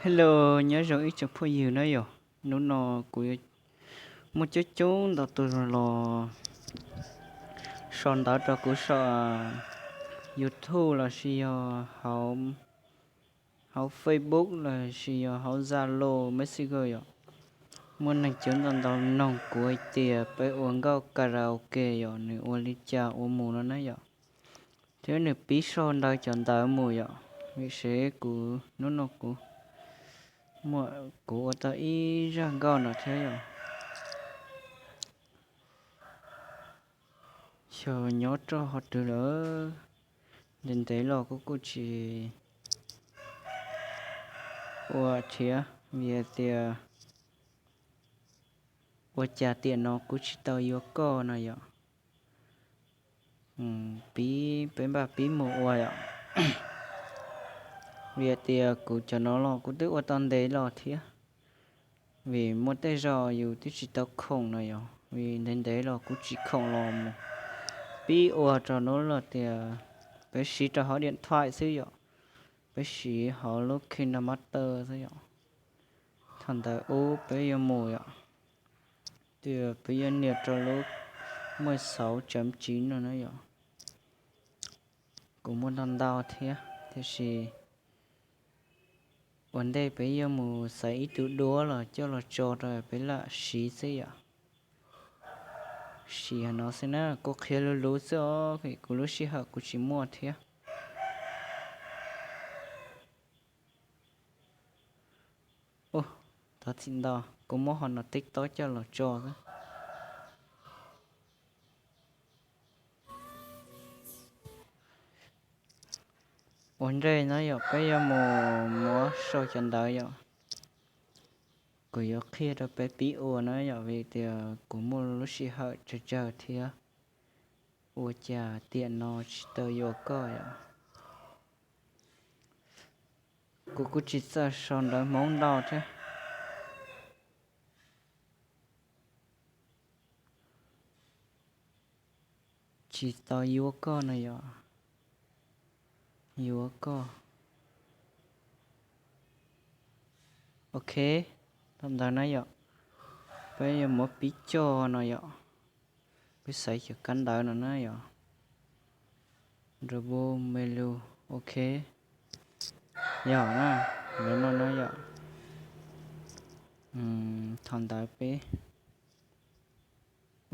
Hello, nyob zoo ib tsoom phooj ywg na yom. Hnub no kuv muaj coob coob ntau tus los sau ntawv rau kuv saum YouTube los sis yog hauv Facebook los sis yog hauv Zalo, Messenger yom. Muaj neeg coob ntau ntau noog kuv hais tias peb ua nkauj karaoke yom, nws ua li cas ua mus no na yom. Thiab nws pib sau ntawv cov ntawv mus yom, vim seb kuv hnub no kuv muaj, kuv ua tau ib zaj nkauj no thiab yom. Xyov nyob rau qhov twg lawm, ntev ntev los kuv kuj tsis ua thiab, vim hais tias ua cas tiam no kuv tsis tau yuav koj no yom. Pib, peb npaj pib mus ua yom. Vim hais tias kuv cov no los kuv twb ua tau ntev los thiab, vim muaj tej zaus yus twb tsis tau khoom no yom, vim ntev ntev los kuv tsis khoom los mus pib ua rau hnub los tias peb siv rau hauv điện thoại xwb yom, peb siv hauv lub KineMaster xwb yom. Thaum ntawd ub peb yuav mus yom, tias peb yuav nias rau lub mười sáu chấm chín no na yom. Kuv muaj ntau ntau thiab, tiam sis ua ntej peb yuav mus xaiv ib tug duab los coj los tso rau peb lam siv xwb yom. Siv hauv no xwb na, kuv qhia luv luv xwb os, kuv lub sij hawm kuv tsis muaj thiab. Thov txim ntau, kuv muab hauv no TikTok coj los tso xwb. Ua ntej no yom, peb yuav mus muab sau cov ntawv yom. Kuv yuav qhia rau peb pib ua na yom, vim tias kuv muaj lub sij hawm tsawg tsawg thiab, ua cas tiam no tsis tau yuav koj yom. Kuv kuj tsis txawj sau ntawv Hmoob ntau thiab. Tsis tau yuav koj no yom. Yuav koj. Ok, tau ntawd na yom. Peb yuav muab pib coj no yom. Peb xaiv cov kab ntawv no na yom. Double menu, ok. Yog na, yuav no na yom. Thaum ntawd peb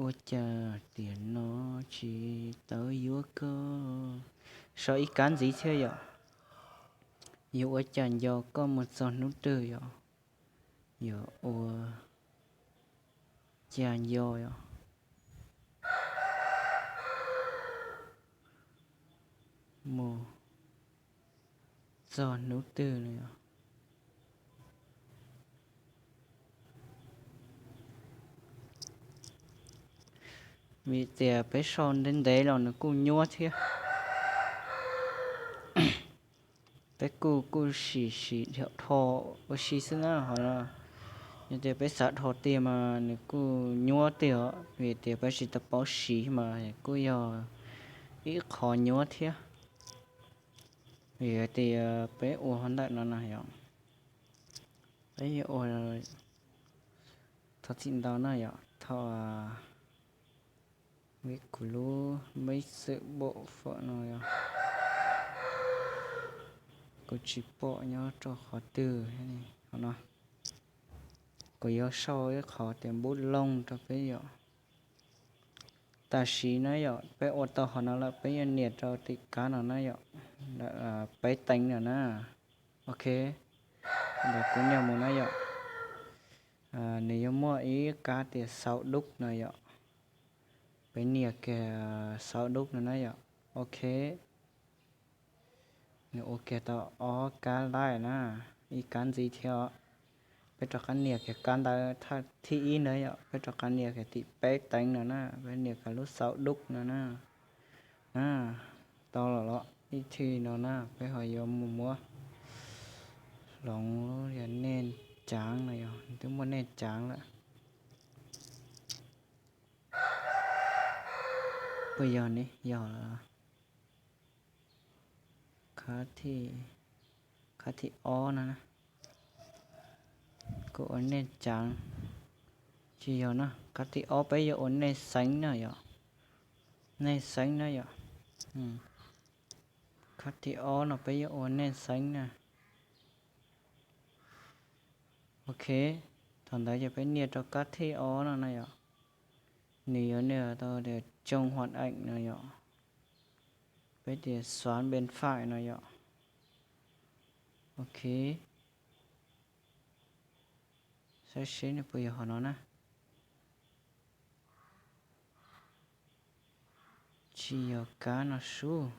ua cas tiam no tsis tau yuav koj. Sau ib kab ntxiv thiab yom. Yuav ua cas nco koj mus txog hnub twg yom. Yuav ua cas nco yom. Mus txog hnub twg no yom. Vim tias peb sau ntev ntev los nws kuj nyuab thiab. Peb kuj kuj sim sim dhau dhau ua si xwb na ho. Yog tias peb xav dhau tiag mas nws kuj nyuab tiag os, vim tias peb tsis tau paub siv mas kuj yog ib qho nyuab thiab. Vim tias peb ua hauv ntawm no na yom. Peb yuav ua, thov txim ntau na yom, thov, vim kuv lub máy sử dụng phone no yog kuv tsis pom nyob rau qhov twg no. Kuv yuav sau ib qho tias bút lông rau peb yom. Tam sim na yom, peb ua tau qhov no lawm peb yuav nias rau tim kab no na yom, peb teev no na. Ok, ntawm kuv nias mus na yom. Nws yuav muaj ib kab tias sáu đúc no yom. Peb nias kiag sáu đúc no na yom. Ok. Nws ua kiag tau ob kab laij na, ib kab ntxiv thiab os. Peb rov qab nias kiag kab ntawd thawj thib ib ntawd yom, peb rov qab nias kiag tim peb teev no na, peb nias kiag lub sáu đúc no na. Na, tau los los ib thij no na, peb ho yuav mus muab hloov yog nej caav no yog, twb muaj nej caav lawm. Puas yog ne? Yog lawm. Kab thib ob no na. Ua nej caav, tsis yog na, kab thib ob peb yuav ua nej xeeb na yom. Nej xeeb na yom. Kab thib ob no peb yuav ua nej xeeb na. Ok, thaum ntawd ces peb nias rau kab thib ob no na yom. Nws yuav nias tau tias tsoo huam eem no yom. Peb tias xóa bên phải no yom. Ok, saib seb nws puas yog hom no na. Tsis yog kab no sub.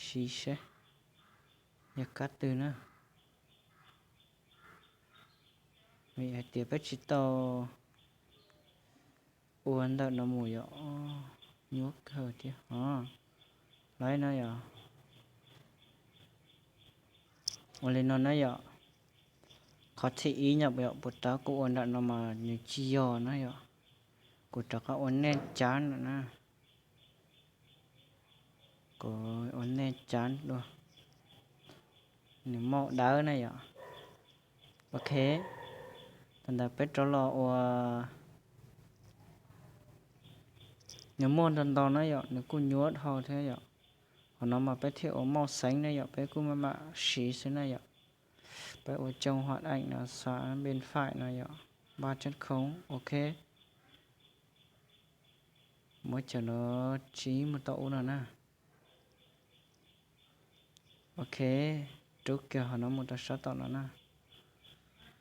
Siv seb yog kab twg na. Vim hais tias peb tsis tau ua ntawm no mus yom. Nyuaj kawg thiab os. Laib no yom. Ua li no na yom. Qhov thib ib nyom yom, puas rov kuv ua nram no mas nws tsis yog na yom. Kuv rov qab ua nej caav no na. Kuv ua nej caav dua. Nws mauj dawb na yom. Ok, thaum ntawd peb rov los ua, nws muaj ntau ntau na yom, nws kuj nyuaj dhau thiab yom. Qhov no mas peb thiaj ua mauj xeeb na yom, peb kuj maj mam siv xwb na yom. Peb ua tsoo huam eem no xóa bên phải no yom, ba chấm không, ok. Muab cov no tsib mus tau ub no na. Ok, rub kiag hom no mus rau sab tom no na,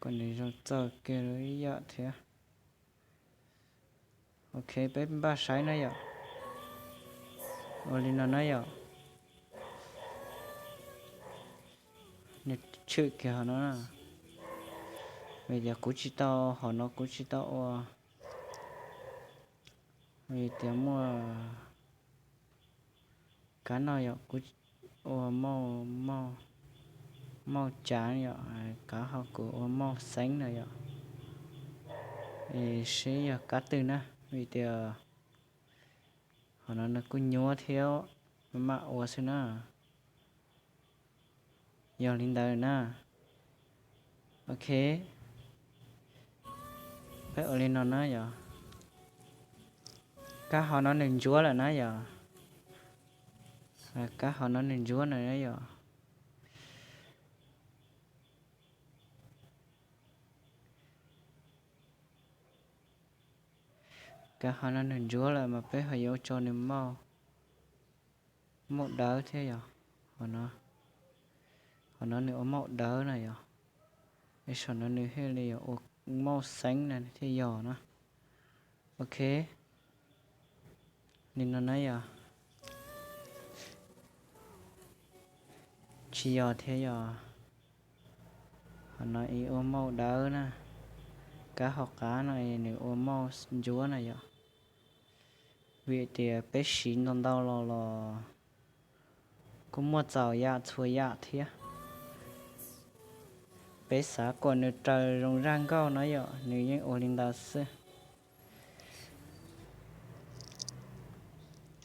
kom nws zoo txaus kiag ib yam thiab. Ok, peb npaj saib na yom. Ua li no na yom. Nws tshwm kiag hom no na. Vim tias kuv tsis tau, hom no kuv tsis tau ua. Vim tias muaj kab no yom, kuv ua mauj, mauj caav yom, kab ho kuv ua mauj xeeb na yom. Es seb yog kab twg na, vim tias hom no nws kuj nyuaj thiab, maj mam ua xwb na. Yog li ntawd na. Ok, peb ua li no na yom. Kab hom no nws ntsuab lawm na yom. Kab hom no nws ntsuab na yom. Kab hom no nws ntsuab lawm mas peb ho yuav ua tso nws mauj, mauj dawb thiab yom. Hom no nws ua mauj dawb na yom. Es saum no nws thiaj li yuav ua mauj xeeb na thiaj yog na. Ok, li no na yom. Tsis yog thiab yom. Hom no ib ua mauj dawb na, kab hauv qab no nws ua mauj ntsuab na yom. Vim tias peb siv ntau ntau los los kuj muaj txaus yam txhua yam thiab. Peb xav kom nws raws zoo zaj nkauj no yom, nws yeej ua li ntawd xwb.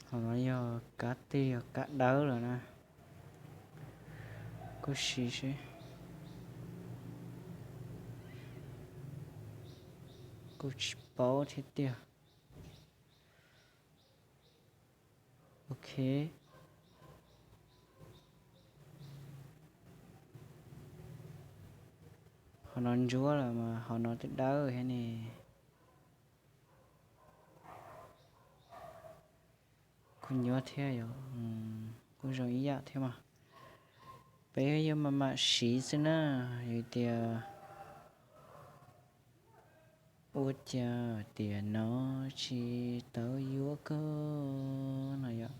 Hom no yog kab tig, yog kab dawb lawm na. Kuj siv seb, kuj tsis paub thiab tiag. Ok, hom no ntsuab lawm mas hom no twb dawb thiab ne. Kuj nyuaj thiab yom, kuj zoo ib yam thiab mas. Peb yuav maj mam siv xwb na, vim tias ua cas tias no tsis tau yuav koj no yom.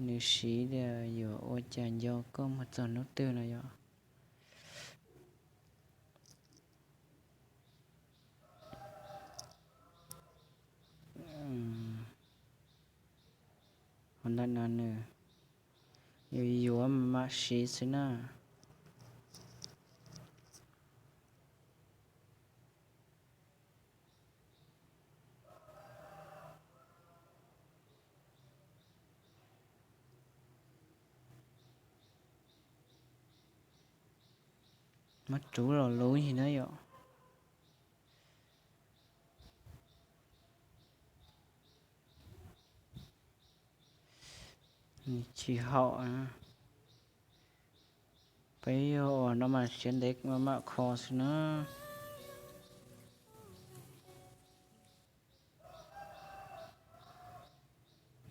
Nws siv tias yuav ua cas nco koj mus txog hnub twg no yom. Hov ntawm no nws yuav yuav mam siv xwb na. Muab rub los lub ib na yom. Tsis haum. Peb yog ua no mas siav ntev mam kho xwb na.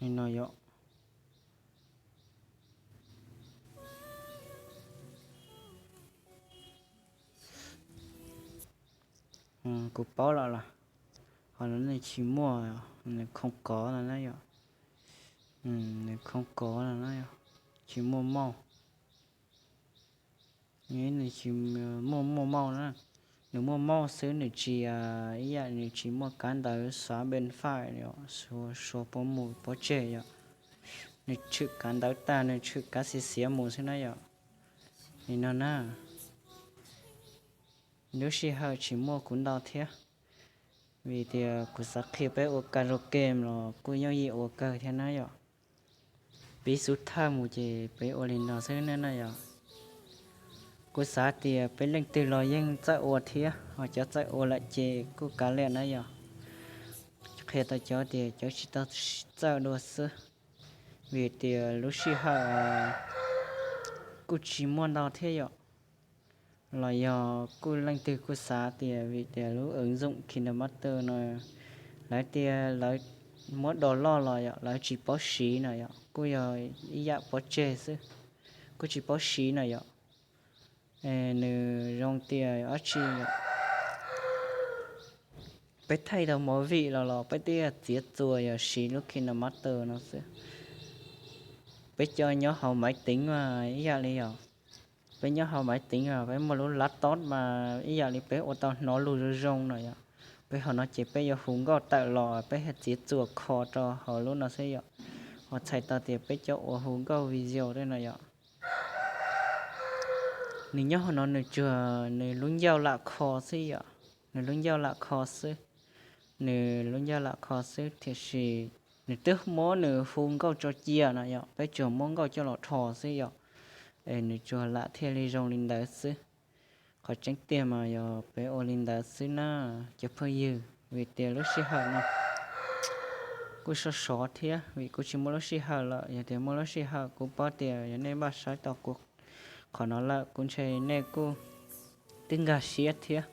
Li no yom. Kuv paub lawm los, ho no nws tsis muaj, nws không có no na yom. Nws không có no na, tsis muaj mauj. Nws tsis muaj, muaj mauj na. Nws muaj mauj xwb, nws tsis, ib yam nws tsis muaj kav ntawv xóa bên phải, Suav puab mus puab tseg yom. Nws tshwm kav ntawv tag, nws tshwm kav xiav xiav mus xwb na yom. Li no na. Lub sij hawm tsis muaj kuv ntau thiab, vim tias kuv xav qhia peb ua karaoke los kuj yooj yim ua kawg thiab na yom. Piv xub thawj mus ces peb ua li no xwb na yom. Kuv xav tias peb leej twg los yeej txawj ua thiab, ho cov txawj ua lawm ces kuj kav liam na yom. Qhia tau cov tias cov tsis tau txawj dua xwb, vim tias lub sij hawm kuj tsis muaj ntau thiab yom. Los yog kuj leej twg kuj xav tias vim tias lub ứng dụng KineMaster no lawv tias lawv muab download los yom, lawv tsis paub siv no yom, kuj yog ib yam pov tseg xwb, kuj tsis paub siv no yom. Nws zoo tias dab tsi yom, peb thaij tau movie los los peb twb txiav txuas yog siv lub KineMaster no xwb. Peb cov nyob hauv maiv teev mas ib yam li yom, peb nyob hauv maiv teev os, peb muaj lub laptop mas ib yam li peb ua tau hnov lus zoo zoo no yom. Peb hauv no ces peb yuav hu nkauj tawm los peb txiav txuas kho rau hauv lub no xwb yom. Ho txhais tau tias peb cov uas hu nkauj video tej no yom. Nws nyob hauv no nws tsuas nws lub ncauj lam kho xwb yom, nws lub ncauj lam kho xwb, nws lub ncauj lam kho xwb, tiam sis nws twb muab nws hu nkauj tso cia no yom, peb tsuas muab nkauj coj los rho xwb yom. Es nws tsuas lam thiaj li zoo li ntawd xwb. Qhov tseeb tiag mas yog peb ua li ntawd xwb na cov phooj ywg, vim tias lub sij hawm no kuj sov sov thiab, vim kuv tsis muaj lub sij hawm lawm. Yog tias muaj lub sij hawm kuv paub tias yog nej npaj saib tau kuv qhov no lawm kuv ntshe nej kuj twb nkag siab thiab.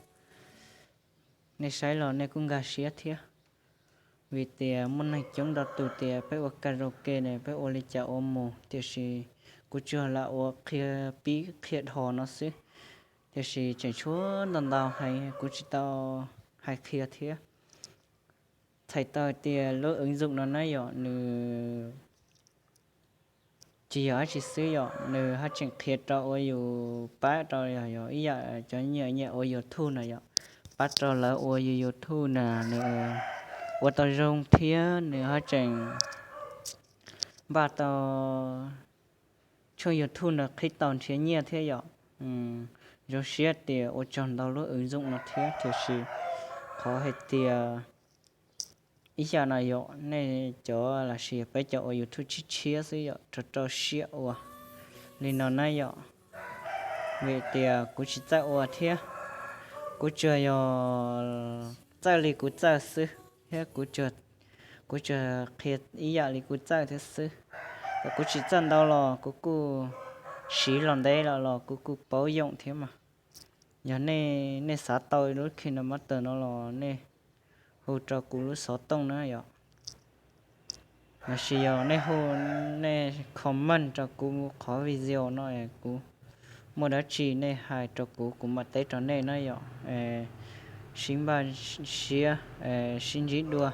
Nej saib los nej kuj nkag siab thiab, vim tias muaj neeg coob nrog tus tias peb ua karaoke ne peb ua li cas ua mus, tiam sis kuv tsuas lam ua qhia pib qhia dhos no xwb. Tiam sis tseem tshuav ntau ntau heev kuv tsis tau hais qhia thiab. Txhais tau tias lub ứng dụng no na yom, nws tsis yog dab tsi xwb yom, nws haj tseem qhia rau ua yus pab rau yog ib yam cov nyiam nyiam ua YouTube na yom, pab rau lawv ua yus YouTube na, nws ua tau zoo thiab nws haj tseem npaj tau tshooj YouTube na qhib tau nrhiav nyiaj thiab yom. Zoo siab tias ua tsaug ntau lub ứng dụng no thiab, tiam sis qhov hais tias ib yam no yom, nej cov los sis peb cov ua YouTube tshiab tshiab xwb yom, rau rau siab ua li no na yom. Vim tias kuv tsis txawj ua thiab, kuv tsuas yog txawj li kuv txawj xwb thiab, kuv tsuas qhia ib yam li kuv txawj thiab xwb. Kuv tsis txawj ntau los kuv kuj siv los ntev lawm los kuv kuj paub yoom thiab mas. Yog nej xav tau lub KineMaster no los nej hu rau kuv lub xov tooj na yom. Los sis yog nej hu, nej comment rau kuv qhov video no, kuv muaj dab tsi nej hais rau kuv, kuv mam teb rau nej na yom. Sib npaj siab, sib ntsib dua.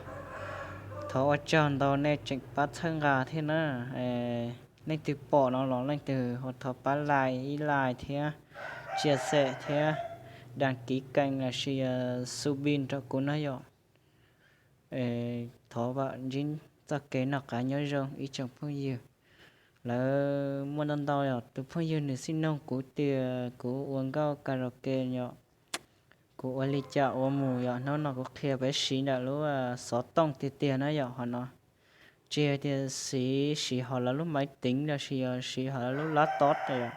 Thov ua tsaug ntau nej tseem pab txhawb nqa thiab na. Leej twg pom no los leej twg ho thov pab like ib like thiab, chia sẻ thiab, đăng ký kênh los sis subscribe rau kuv na yom. Thov vam ntsib txoj kev noj qab nyob zoo ib tsoom phooj ywg. Lawv muaj ntau ntau yom, tus phooj ywg nws xij noog kuv tias kuv ua nkauj karaoke yom, kuv ua li cas ua mus yom. Hnub no kuv qhia peb siv ntawm lub xov tooj tiag tiag na yom. Ho no tsis hais tias siv siv hauv lawv lub maiv teev los sis yog siv hauv lawv lub laptop yom,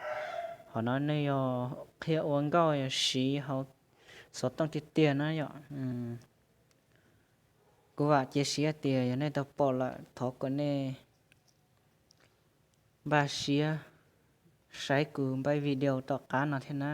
Qhov no nej yog qhia ua nkauj yog siv hauv xov tooj tiag tiag na yom. Kuv vam cia siab tias yog nej tau pom lawm thov kom nej npaj siab saib kuv npaj video tom qab no thiab na.